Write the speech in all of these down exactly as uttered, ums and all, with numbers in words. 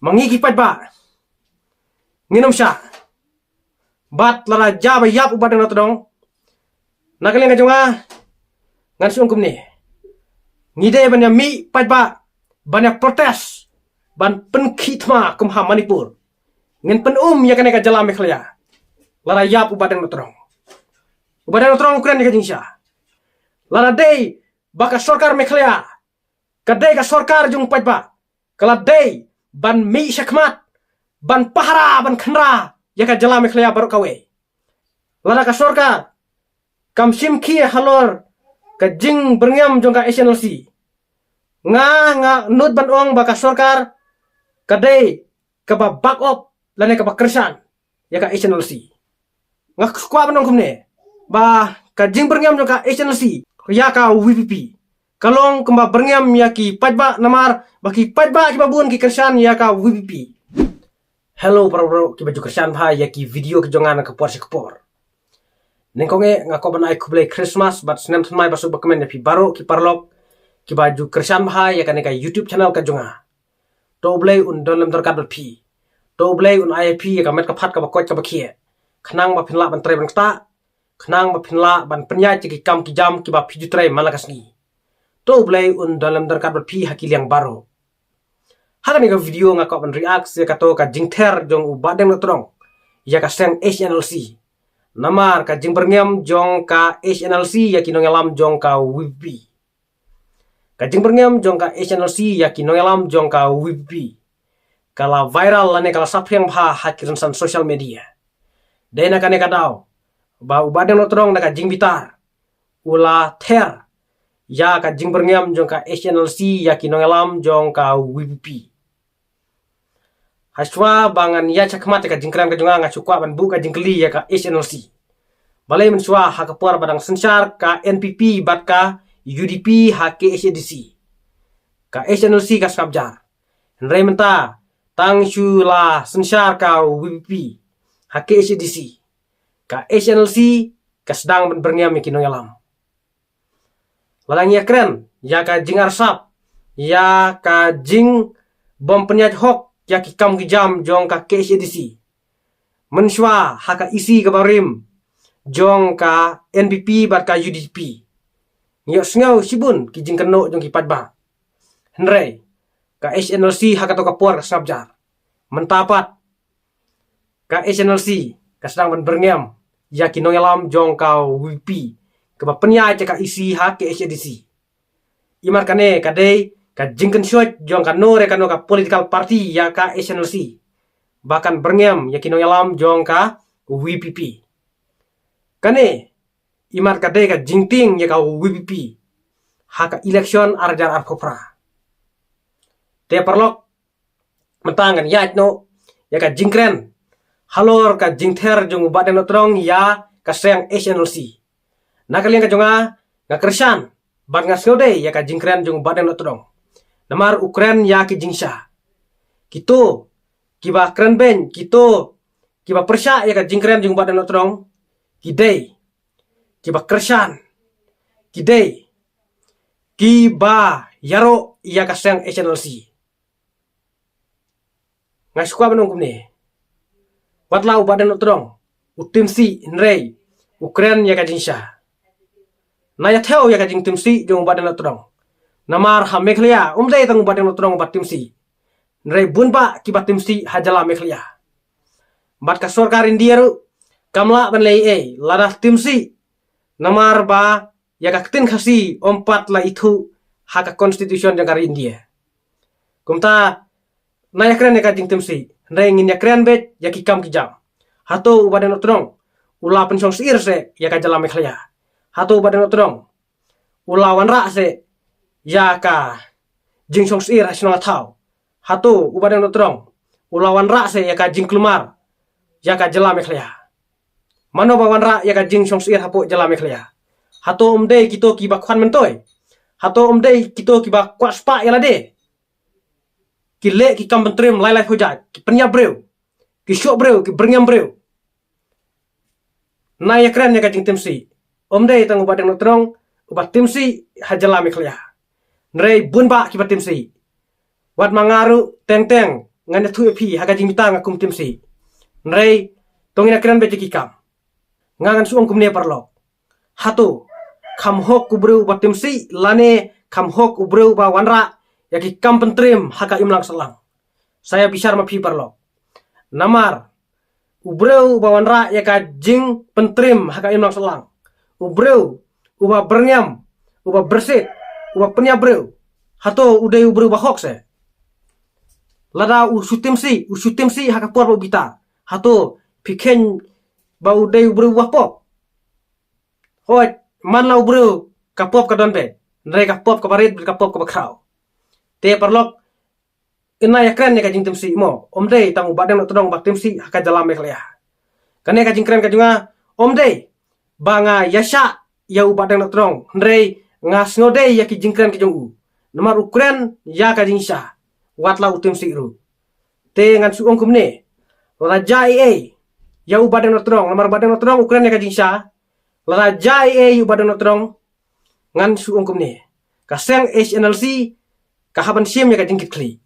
Ma ngi ki paidbah ngin ym shah. Bad lada jia ba ïap u Bah Dang Nongtdong, na ka liang ka jong nga ngan shu ong kumne: ngi dei ban ïa mih paidbah, ban ïa protest, ban pynkhih thma kum ha Manipur. Ngin pyn-um ïa kane ka jylla Meghalaya lada ïap u Bah Dang Nongtdong. U Bah Dang Nongtdong u kren ïa ka jingshisha. Lada dei ba ka sorkar Meghalaya ka dei ka sorkar jong paidbah, ka la dei ban mih shakhmat, ban pahara, ban kynra ïa ka jylla Meghalaya baroh kawei. Lada ka sorkar kam shim khia halor ka jingbyrngem jong ka H N L C, nga, nga nud ban ong ba ka sorkar ka dei kaba back up lane kaba kyrshan ïa ka H N L C. Nga kwah ban ong kumne ba ka jingbyrngem jong ka H N L C ïa ka V P P ka long kumba byrngem ïa ki paidbah, namar ba ki paidbah kiba bun ki kyrshan ïa ka V P P. Hello para baroh kiba ju kyrshan bha ïa ki video ki jong nga na ka por sha ka por. Nyngkong eh nga kwah ban ai khublei Christmas bad snem thymmai ba suk ba kmen ïa phi baroh ki paralok kiba ju kyrshan bha ïa kane ka YouTube channel ka jong nga. To U Blei un don lem dorkar bad phi. To U Blei un ai ïa phi ïa ka met ka phad kaba koit kaba khiah, khnang ba phin lah ban trei ban ktah, khnang ba phin lah ban pynïaid ïa ki kam ki jam kiba phi ju trei man la ka sngi. To U Blei un don lem dorkar bad phi ha ki liang baroh. Ha kane ka video nga kwah ban react ïa kato ka jingther jong u Bah Dang Nongtdong ïa ka seng H N L C, namar ka jingbyrngem jong ka H N L C ïa ki nongïalam jong ka V P P. Ka jingbyrngem jong ka H N L C ïa ki nongïalam jong ka V P P ka la viral lane ka la saphriang bha ha ki rynsan social media. Dei na kane ka daw ba u Bah Dang Nongtdong na ka jingbitar u la ther ïa ka jingbyrngem jong ka H N L C ïa ki nongïalam jong ka V P P. Hashwa ba ngan ïaid shakhmat ïa ka jingkren ka jong nga, nga shu kwah ban buh ka jingkylli ïa ka H N L C. Balei mynshuwa ha ka por ba dang synshar ka N P P bad ka U D P ha K H A D C, ka H N L C ka sngap jar? Hynrei mynta tang shu la synshar ka V P P ha K H A D C, ka H N L C ka sdang ban byrngem ïa ki nongïalam. Lada ngi ïa kren ïa ka jingarsap, ïa ka jingbym pynïaid hok ïa ki kam ki jam jong ka K H A D C, mynshuwa ha ka E C kaba rim jong ka N P P bad ka U D P, ngi ïohsngew shibun ki jingkynnoh jong ki paidbah. Hynrei ka H N L C ha kato ka por ka sngap jar. Mynta pat ka H N L C ka sdang ban byrngem ïa ki nongïalam jong ka V P P kaba pynïaid ïa ka E C ha K H A D C. Imat kane ka dei ka jingkynshoit jong kano re kano ka political party ïa ka H N L C ba kan byrngem ïa ki nongïalam jong ka V P P. Kane imat ka dei ka jingtieng ïa ka V P P ha ka election ar hajar arphew phra. Te paralok, mynta ngan ïaid noh ïa ka jingkren halor ka jingther jong u Bah Dang Nongtdong ïa ka seng H N L C. Na ka liang ka jong nga, nga kyrshan bad nga sngewdei ïa ka jingkren jong u Bah Dang Nongtdong, namar u kren ïa ki jingshisha. Kito kiba kren beiñ, kito kiba pyrshah ïa ka jingkren jong u Bah Dang Nongtdong, ki dei kiba kyrshan, ki dei kiba ïaroh ïa ka seng H N L C. Nga shu kwah ban ong kumne: wat la u Bah Dang Nongtdong u timsih hynrei u kren ïa ka jingshisha. Nga ïa thew ïa ka jingtimsih jong u Bah Dang Nongtdong, namar ha Meghalaya um dei tang u Bah Dang Nongtdong uba timsih, hynrei bun bah kiba timsih ha jylla Meghalaya. Bad ka sorkar India ruh kam lah ban leh ei ei lada timsih, namar ba ïa ka ktien Khasi um pat la ithuh ha ka constitution jong ka ri India. Kumta, nga ïa kren ïa ka jingtimsih, hynrei ngin ïa kren beit ïa ki kam ki jam. Hato u Bah Dang Nongtdong u la pynshong syier seh ïa ka jylla Meghalaya? Hato u Bah Dang Nongtdong u la wanrah seh ïa ka jingshong syier ha shnong ha thaw? Hato u Bah Dang Nongtdong u la wanrah seh ïa ka jingkulmar ïa ka jylla Meghalaya? Mano ba wanrah ïa ka jingshong syier hapoh jylla Meghalaya? Hato um dei kito kiba khwan myntoi? Hato um dei kito kiba kwah spah ïa lade? Ki leh ki kam byntriem lai lai phew jait, ki pynïap briew, ki shoh briew, ki byrngem briew. Nga ïa kren ïa ka jingtimsih. Um dei tang u Bah Dang Nongtdong uba timsih ha jylla Meghalaya, hynrei bun bah kiba timsih. Wat ma nga ruh teng teng ngan ïathuh ïa phi ha ka jingmita nga kum Timsih. Hynrei to ngin ïakren beit ïa ki kam. Nga ngan shu ong kumne paralok. Hato kham hok u briew uba Timsih lane kham hok u briew uba wanrah ïa ki kam pyntriem ha ka imlang sahlang? Sa ïa bishar ma phi paralok. Namar u briew uba wanrah ïa ka jingpyntriem ha ka imlang sahlang, u briew uba byrngem, uba byrsit, uba pynïap briew, hato u dei u briew ba hok se? Lada u shu Timsih, u shu Timsih ha ka por ba u bitar, hato phi kheiñ ba u dei u briew ba pop? Hooid, man la u briew ka pop ka don beit, hynrei ka pop kaba rit bad ka pop kaba khraw. Te paralok, ngin ïakren ïa ka jingtimsih mo, ym dei tang u Bahdeng Dohtdong ba timsih ha ka jylla Meghalaya. Kane ka jingkren ka jong nga ym dei ba nga ïaishah ïa u Bahdeng Dohtdong, hynrei nga sngewdei ïa ki jingkren ki jong u. Namar u kren ïa ka jingshisha, wat la u timsih ruh. Te ngan shu ong kumne, lada jia ei ei ïa u Bahdeng Dohtdong, namar u Bahdeng Dohtdong u kren ïa ka jingshisha, lada jia ei ei ïa u Bahdeng Dohtdong, ngan shu ong kumne, ka seng H N L C ka hap ban shim ïa ka jingkitkhlieh.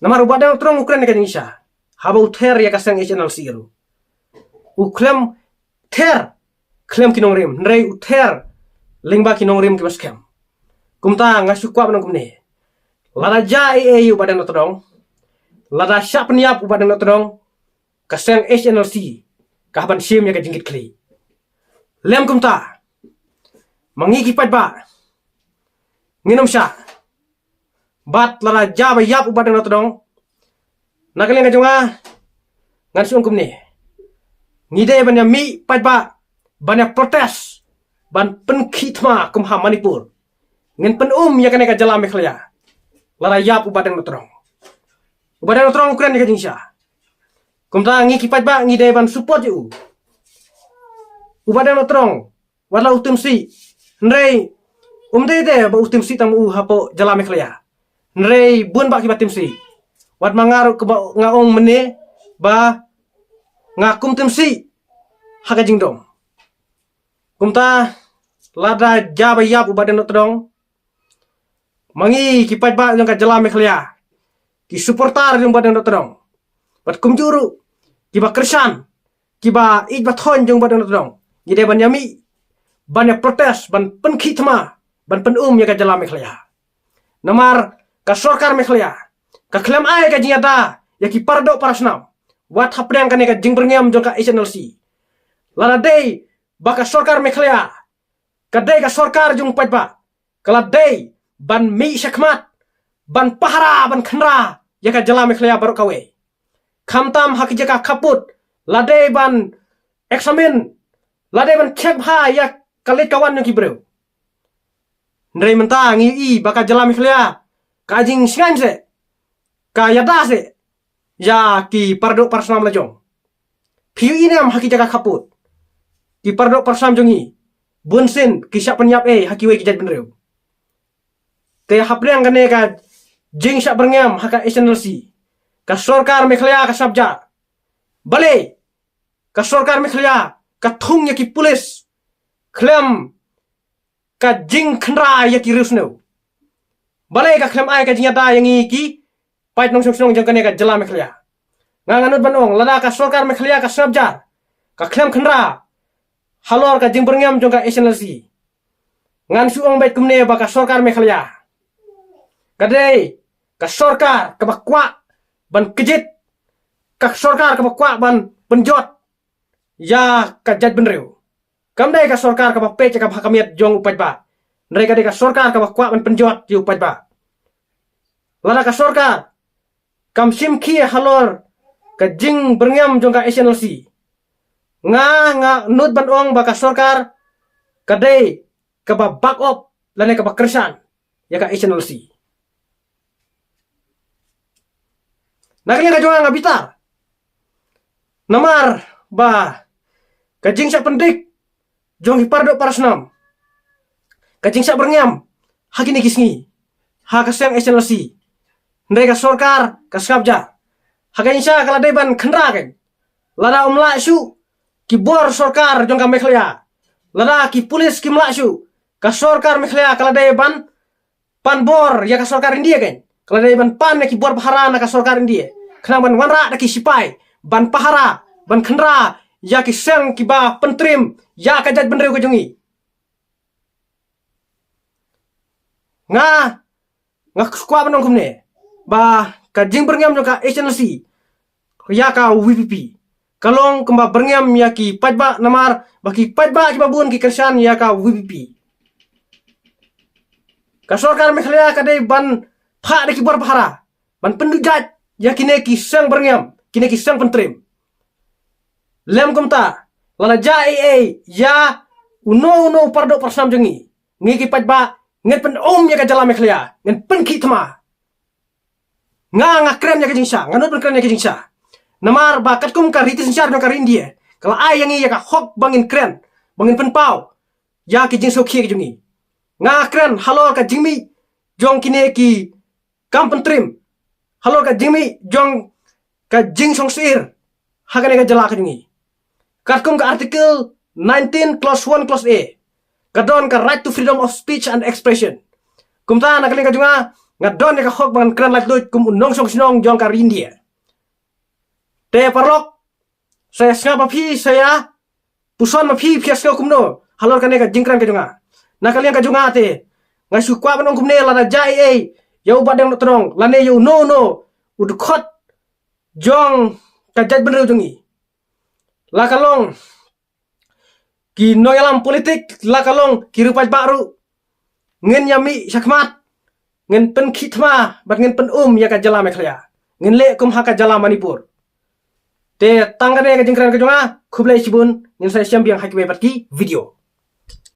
Namar u Bahdeng Dohtdong u kren ïa ka jingshisha, haba u ther ïa ka seng H N L C ruh, u khlem ther khlem ki nongrim, hynrei u ther lyngba ki nongrim kiba skhem. Kumta nga shu kwah ban ong kumne, lada jia ei ei ïa u Bahdeng Dohtdong, lada shah pynïap u Bahdeng Dohtdong, ka seng H N L C ka hap ban shim ïa ka jingkitkhlieh. Lem kumta, ma ngi ki paidbah ngin ym shah. Bad lada jia ba ïap u Bahdeng Dohtdong, na ka liang ka jong nga, ngan shu ong kumne, ngi dei ban ïa mih paidbah, ban ïa protest, ban pynkhih thma kum ha Manipur. Ngin pyn-um ïa kane ka jylla Meghalaya lada ïap u Bahdeng Dohtdong. U Bahdeng Dohtdong u kren ïa ka jingshisha. Kumta ngi ki paidbah ngi dei ban support ïa u. U Bahdeng Dohtdong, wat la u timsih, hynrei ym dei de ba u timsih tang u hapoh jylla Meghalaya, hynrei bun bah kiba timsih. Wat ma nga ruh kaba nga ong mynne ba nga kum timsih ha ka jingdom. Kumta lada jia ba ïap u Bahdeng Dohtdong, ma ngi ki paidbah jong ka jylla Meghalaya, ki supporter jong u Bahdeng Dohtdong, bad kumjuh ruh kiba kyrshan, kiba ïeit ba thoiñ jong u Bahdeng Dohtdong, ngi dei ban ïa mih, ban ïa protest, ban pynkhih thma, ban pyn-um ïa ka jylla Meghalaya. Namar ka sorkar Meghalaya ka khlem ai ka jingïada ïa ki paradoh parasnam, wat hapdeng kane ka jingbyrngem jong ka H N L C. Lada dei ba ka sorkar Meghalaya ka dei ka sorkar jong u paidbah, ka la dei ban mih shakhmat, ban pahara, ban khynra ïa ka jylla Meghalaya baroh kawei. Khamtam ha ki jaka khappud, la dei ban examine, la dei ban check bha ïa ka leit ka wan jong ki briew. Hynrei mynta ngi ïohi ba ka jylla Meghalaya ka jingsngewsih, ka ïada sih ïa ki paradoh parasnam la jong. Phi ïohi ne em ha ki jaka khappud, ki paradoh parasnam jong ngi, bunsien ki shah pynïap ei ha kiwei ki jaitbynriew. Te hapdeng kane ka jingshah byrngem ha ka H N L C, ka sorkar Meghalaya ka sngap jar. Balei ka sorkar Meghalaya ka thung ïa ki pulit khlem ka jingkhynra ïa ki riewsniew? Balei ka khlem ai ka jingïada ïa ngi ki paid nongshong shnong jong kane ka jylla Meghalaya? Nga nga nud ban ong, lada ka sorkar Meghalaya ka sngap jar, ka khlem khynra halor ka jingbyrngem jong ka H N L C, ngan shu ong beit kumne ba ka sorkar Meghalaya ka dei ka sorkar kaba kwah ban kjit, ka sorkar kaba kwah ban pynjot ïa ka jaitbynriew. Kam dei ka sorkar kaba peit ïa ka bha ka miat jong u paidbah, hynrei ka dei ka sorkar kaba kwah ban pynjot ïa u paidbah. Lada ka sorkar kam shim khia halor ka jingbyrngem jong ka H N L C, nga nga nud ban ong ba ka sorkar ka dei kaba back up lane kaba kyrshan ïa ka H N L C. Na ka liang ka jong nga nga bitar namar ba ka jingshah pyndik jong ki paradoh parasnam, ka jingshah byrngem ha kine ki sngi ha ka seng H N L C, hynrei ka sorkar ka sngap jar. Ha ka jingshisha ka la dei ban khynra kein. Lada ym lah shuh ki bor sorkar jong ka Meghalaya, lada ki pulit kim lah shuh, ka sorkar Meghalaya ka la dei ban pan bor ïa ka sorkar India kein. Ka la dei ban pan ïa ki bor pahara na ka sorkar India, khnang ban wanrah da ki sipai ban pahara, ban khynra ïa ki seng kiba pyntrim ïa ka jaitbynriew ka jong ngi. Nga, nga kwah ban ong kumne, ba ka jingbyrngem jong ka H N L C ïa ka V P P ka long kumba byrngem ïa ki paidbah, namar ba ki paidbah kiba bun ki kyrshan ïa ka V P P. Ka sorkar Meghalaya ka dei ban phah da ki bor pahara ban pynduh jait ïa kine ki seng byrngem, kine ki seng pyntrim. Lem kumta, lada jia ei ei ïa uno uno u pardoh parsnam jong ngi, ngi ki paidbah ngin pyn-um ïa ka jylla Meghalaya, ngin pynkhih thma. Nga, nga kren ïa ka jingshisha, nga nud ban kren ïa ka jingshisha. Namar ba katkum ka riti synshar jong ka ri India, ka la ai ïa ngi ïa ka hok ba ngin kren, ba ngin pynpaw ïa ki jingsngewkhia ki jong ngi. Nga kren halor ka jingmih jong kine ki kam pyntrim, halor ka jingmih jong ka jingsngewsih ha kane ka jylla ka jong ngi. Katkum ka Article nineteen, Clause one, Clause A, ka don ka right to freedom of speech and expression. Kumta na ka liang ka jong nga, nga don ïa ka hok ba ngan kren laitluid kum u nongshong shnong jong ka ri India. Te paralok, sa ïa sngap ma phi, sa ïa puson ma phi, phi ïa sngew kumno halor kane ka jingkren ka jong nga. Na ka liang ka jong nga te, nga shu kwah ban ong kumne, lada jia ei ei ïa u Bah Deng Dohtdong lane ïa uno uno u dkhot jong ka jaitbynriew jong ngi, la ka long ki nongïalam politik, la ka long ki riew paidbah ruh, ngin ïa mih shakhmat, ngin pynkhih thma bad ngin pyn-um ïa ka jylla Meghalaya, ngin leh kum ha ka jylla Manipur. Te tang kane ka jingkren ka jong nga, khublei shibun, ngin sa ïashem biang ha kiwei pat ki video.